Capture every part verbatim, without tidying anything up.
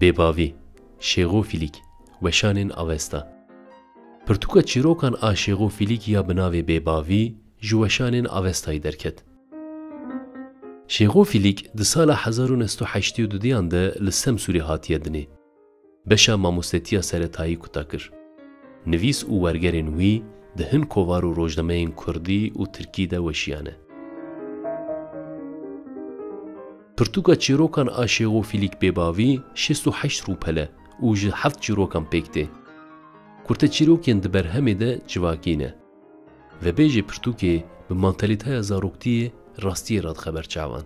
Bêbavî, Şêxo Fîlîk, Weşanên Avesta. Pirtûka çîrokan a Şêxo Fîlîk ya bi navê Bêbavî ji Weşanên Avestayî derket. Şêxo Fîlîk di sala hezar û neh sed û heştê û dudiyan de li Semsûrê hatiye dinê. Beşa mamostetiya seretayî kuta kir. Nivîs û wergerên wî di hin kovar û rojnameyên kurdî û tirkî de weşiyane. Pirtûka çîrokan a Şêxo Fîlîk Bêbavî şêst û heşt rûpel e û ji heft çîrokan pêk tê. Kurteçîrokên di berhemê de civakî ne. Vebêjê pirtûkê bi mantalîteya zaroktiyê rastiyê re dixeber çavan.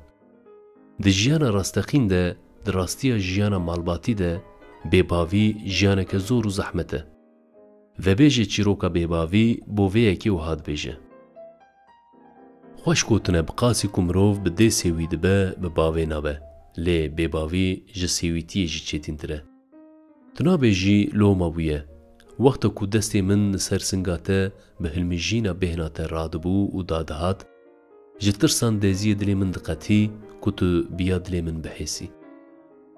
Di jiyana rasteqîn de, di rastiya jiyana malbatî de, bêbavî jiyaneke zor û zehmet e. Vebêjê çîroka bêbavî bo vê yekê wiha dibêje: Xweş gotine, bi qasî ku mirov bi dêsê wî dibe, bi bavê nabe. Lê bêbavî ji sêwîtiyê jî çêtîntir e. Tu nabêjî loma bûye. Wexta ku destê min li ser singa te bi hilmijîna bêhna te radibû û dadihat, ji tirsan deziyê dilê min diqetî ku tu bi ya dilê min bihêsî.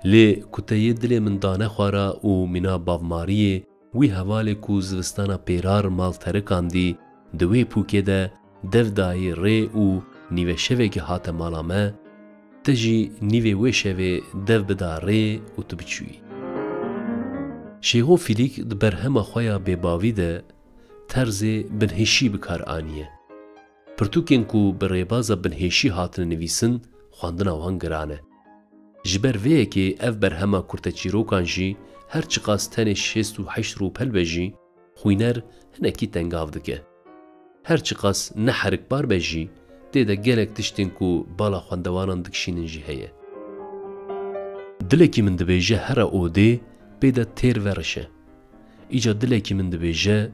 Lê ku te yê dilê min dane xwara û mîna bavmariyê, wî hevalê ku zivistana pêrar mal terikandî, di wê pûkê de dev dayê rê û nîve şevekê hate mala me, te jî nîvê wê şevê dev bida rê û tu biçûyî. Şêxo Fîlîk di berhema xwe ya Bêbavî de terzê binhêşî bi kar aniye. Pirtûkên ku bi rêbaza binhêşî hatine nivîsin, xwendina wan giran e. Ji ber vê yekê ev berhema kurteçîrokan jî her çiqas tenê şêst û heşt rûpel be jî, xwîner hinekî tengav dike. Her çiqas ne herikbar be jî, tê de gelek tiştên ku bala xwendewanan dikişînin jî heye. Dilekî min dibêje here odê, pê de têr verişe. Îca dilekî min dibêje,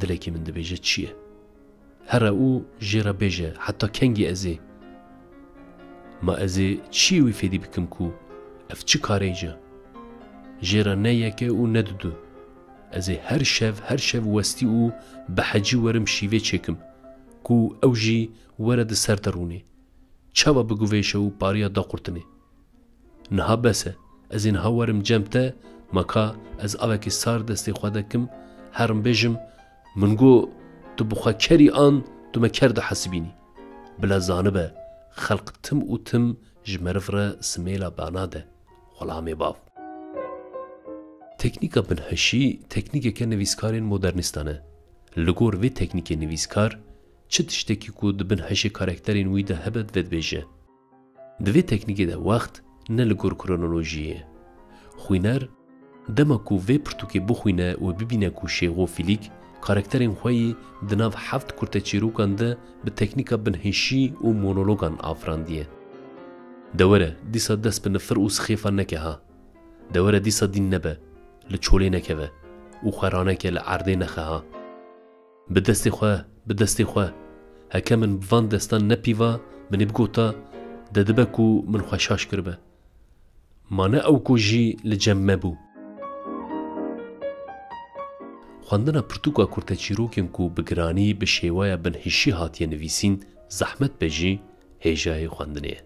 dilekî min dibêje çi ye? Here û jê re bêje, heta kengî ez ê? Ma ez ê çiyê wî fêdî bikim ku ev çi karê îca? Jê re ne yek e û ne didu. Ez ê her şev, her şev westî û bi hecî werim şîvê çêkim ku ew jî were di ser de rûnê. Çawa biguvêşe û pariya daqurtinê? Niha bes e. Ez ê niha werim cem te, ma ka ez avekê sar destê xwe de kim, herim bêjim, min got, tu bi xwe kerî an, tu me ker dihesibînî. Bila zanibe, xelq tim û tim ji meriv re simêla bana de. Xulamê bav. Teknîka binhişî teknîkeke nivîskarên modernîstan e. Li gor vê teknîkê nivîskar çi tiştekî ku di bin hişê karekterên wî de hebe vedibêje. Di vê teknîkê de wext ne li gor kronolojiyê ye. Xwîner dema ku vê pirtûkê bixwîne û bibîne ku Şêxo Fîlîk karekterên xwe yî di nav heft kurteçîrokan de bi teknîka binhişî û monologan afirandiye. De were, dîsa dest bi nifir û sixêfa neke ha. De were dîsa dîn nebe, li çolê nekeve û xwe raneke li erdê nexe ha. Bi destê xwe, bi destê xwe. Heke min bi van destan nepîva, min ê bigota, de dibe ku min xwe şaş kiribe. Ma ne ew ku jî li cem me bû. Xwendina pirtûka kurteçîrokên ku bi giranî bi şêweya binhişî hatiye nivîsîn zehmet be jî, hêjayê xwendinê ye.